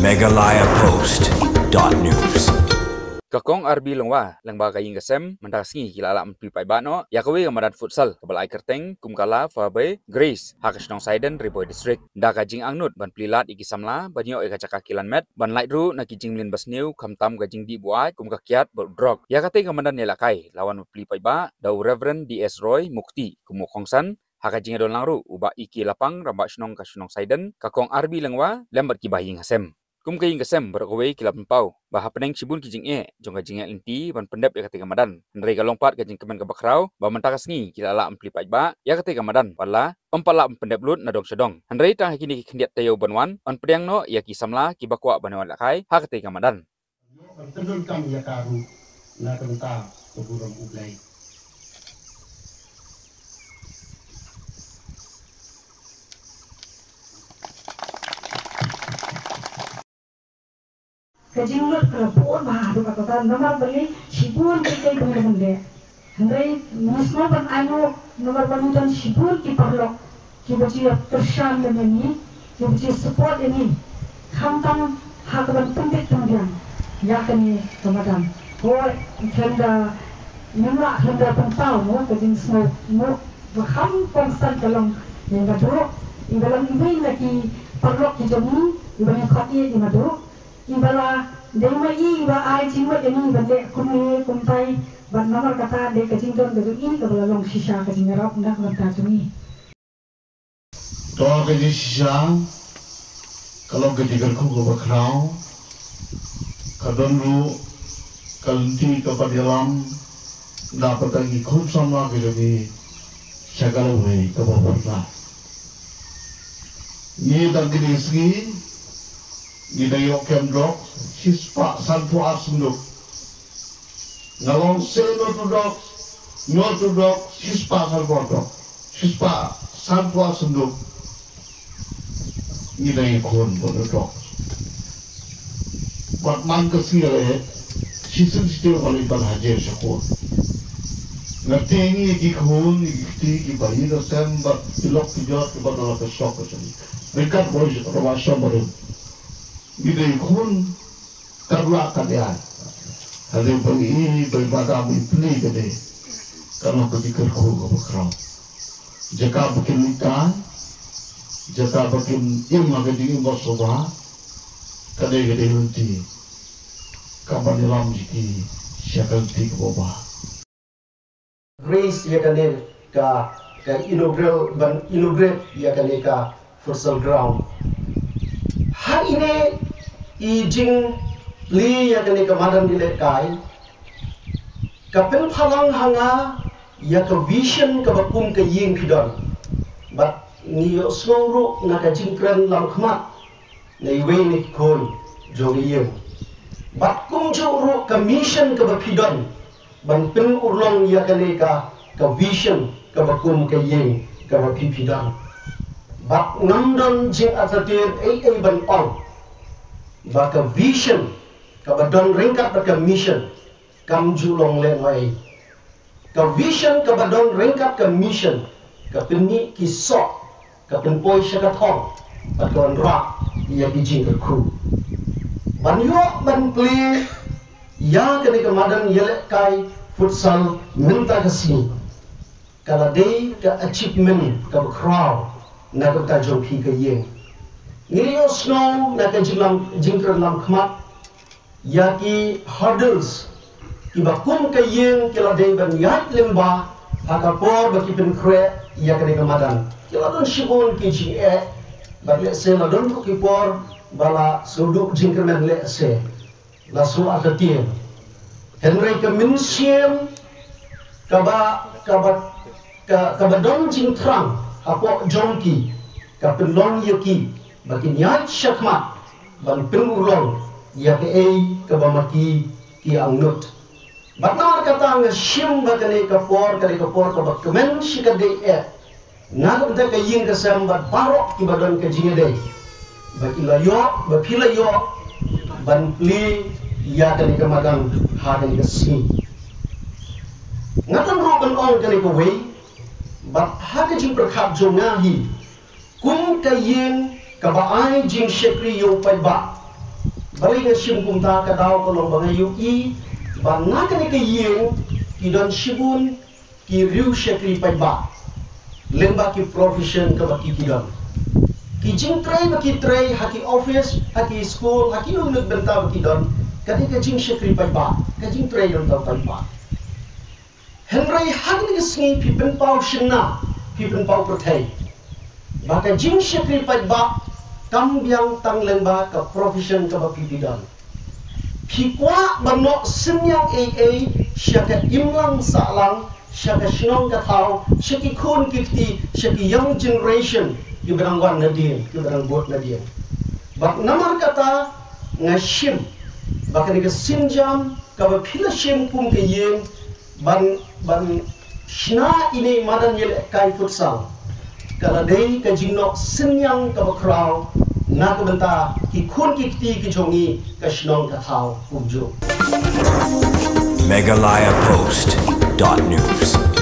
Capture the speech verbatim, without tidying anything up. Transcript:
Meghalaya Post dot news. Ka Kong Arbi Lyngwa, lyngba ka ïing ka sem, mynta ka sngi ki la lah ban plie paidbah noh ïa kawei ka madan futsal kaba la ai kyrteng kum ka La Fabe Grace ha ka shnong Saiden, Ri Bhoi District. Da ka jingangnud ban plie lad ïa ki samla ban ïoh ïa ka jaka kilan met, ban lait ruh na ki jingmlien basniew, khamtam ka jingdih buaid kum ka kiad bad u drok. Ïa katei ka madan ïalehkai la wan ban plie paidbah da u Reverend D S Roy Mukti kum u kongsan, ha ka jingïadon lang ruh u Bah E K Lapang, Rangbah Shnong ka shnong Saiden, ka Kong Arbi Lyngwa lem bad ki bahaïing hasem. Kum ka ïing ka sem baroh kawei ki la pynpaw ba hapdeng shibun ki jingeh jong ka jingeh lynti ban pyndep ïa katei ka madan, hynrei ka long pat ka jingkmen kaba khraw ba mynta ka sngi ki la lah ban plie paidbah ïa katei ka madan, bad la ym pat lah ban pyndep lut na dong sha dong. Hynrei tang ha kine ki khyndiat taïew ban wan, yn pdiang noh ïa ki samla kiba kwah ban wan lehkai ha katei ka madan. Ban pyndonkam ïa ka ruh na ka bynta ka burom U Blei. Ka jinglut ka la bun bha haduh katta, namar balei shibun kiei kiei ba ngi la leh. Hynrei ngi sngewbha ban ai nguh namar ba ngi don shibun ki paralok kiba ju ïa kyrshan lem ïa ngi, kiba ju ïa support ïa ngi, khamtam ha kaban pyndep pynbiang ïa kane ka madan. Hooid, khlem da, ngim lah khlem da pynpaw mo ka jingsngewnguh ba kham kongsan ka long ïa i Maduh, iba long iwei na ki paralok ki jong ngi iba ngi khot ïa i Maduh. Iba la dei ma i iba ai jingmut ïa ngi ban leh kumne kumtai, bad namar kata dei ka jingdon ka jong i kaba la long shisha ka jingïarap na ka bynta jong ngi. To ka jingshisha ka long ka jingkyrkhu kaba khraw, ka don ruh ka lynti kaba ïalam na ka bynta ki khun samla ka jong ngi sha ka lawei kaba pyrta. Ngi tang kine ki sngi ngi dang ïoh kem drok shispah sanphew ar synduk. Nga long seh no to drok, no to drok, shispah sanphew ar drok, shispah sanphew ar synduk. Ngi dang ïakhun bad u drok. Bad man ka sngi leh shisien shisien ban leit ban hajer sha khun. Nga tieng ïa ki khun, ïa ki kti, ki bahaïing hasem bad ki lok ki jor kiba don la ka shop ka jong ngi. Ryngkat bad u Rangbah Shnong barim. Ngi dang ïakhun. Ka ruh ka dei ai. Hynrei ba ngi, ba i Madam i plie ka dei, ka long ka jingkyrkhu kaba khraw. Jaka ba kin leit, jaka ba kin im ha ka jingim ba sngewbha, ka dei, ka dei lynti kaban ïalam ïa ki sha ka lynti kaba bha. Grace ïa kane ka, ka inaugural, ban inaugurate ïa kane ka futsal ground. Ha ine i jingplie ïa kane ka madan ïalehkai ka pynpaw lang ha nga ïa ka vision kaba kum ka ïing phi don. Bad ngi ïohsngew ruh na ka jingkren lamkhmat na iwei na ki khun jong ka ïing. Bad kumjuh ruh ka mission kaba phi don ban pynurlong ïa kane ka, ka vision kaba kum ka ïing kaba phi phi don. Bad ngam don jingartatien ei ei ban ong ba ka vision kaba don ryngkat bad ka mission kam ju long lehnohei. Ka vision kaba don ryngkat ka mission ka pynmih ki soh, ka pynpoi sha ka thong bad ka wanrah ïa ki jingkyrkhu. Ban ïoh ban plie ïa kane ka madan ïalehkai futsal mynta ka sngi ka la dei ka achievement kaba khraw na ka bynta jong phi ka ïing. Ngi ïohsngew na ka jinglam, jingkren lamkhmat ïa ki hurdles kiba kum ka ïing ki la dei ban ïaid lyngba ha ka por ba ki pynkhreh ïa kane ka madan. Ki la don shibun ki jingeh, bad lehse la don ruh ki por ba la sngewduh jingkyrmen, lehse la sngewduh artatien. Hynrei ka mynsiem kaba, kaba, ka, kaba don jingthrang hapoh jong ki ka pynlong ïa ki ba kin ïaid shakhmat ban pynurlong ïa kaei kaba ma ki ki angnud. Bad namar kata nga shim ba kane ka por, kane ka por kaba kmen shikatdei eh na ka bynta ka ïing ka sem bad baroh kiba don ka jingïadei ba ki la ïoh, ba phi la ïoh ban plie ïa kane ka madan ha kane ka sngi. Nga tang ruh ban ong kane kawei, bad ha ka jingpyrkhat jong nga hi, kum ka ïing kaba ai jingshakri ïa u paidbah, Balei nga shim kumta? Ka daw ka long ba nga ïohi ba na kane ka ïing ki don shibun ki riew shakri paidbah lyngba ki profession kaba ki ki don. Ki jingtrei ba ki trei ha ki office, ha ki skul, ha kino kino bynta ba ki don, ka dei ka jingshakri paidbah, ka jingtrei don tang paidbah. Hynrei ha kane ka sngi phi pynpaw shynna, phi pynpaw pyrthei ba ka jingshakri paidbah kam biang tang lyngba ka profession kaba phi phi don. Phi kwah ban noh synñiang ei ei sha ka imlang sahlang, sha ka shnong ka thaw, sha ki khun ki kti, sha ki young generation kiba dang wan nadien, kiba dang bud nadien. Bad namar kata nga shim ba kane ka sienjam kaba phi la shim kum ka ïing ban, ban shna ine i madan ïalehkai futsal, ka la dei ka jingnoh synñiang kaba khraw na ka bynta ki khun ki kti ki jong ngi, ka shnong ka thaw kumjuh. Meghalaya Post dot news.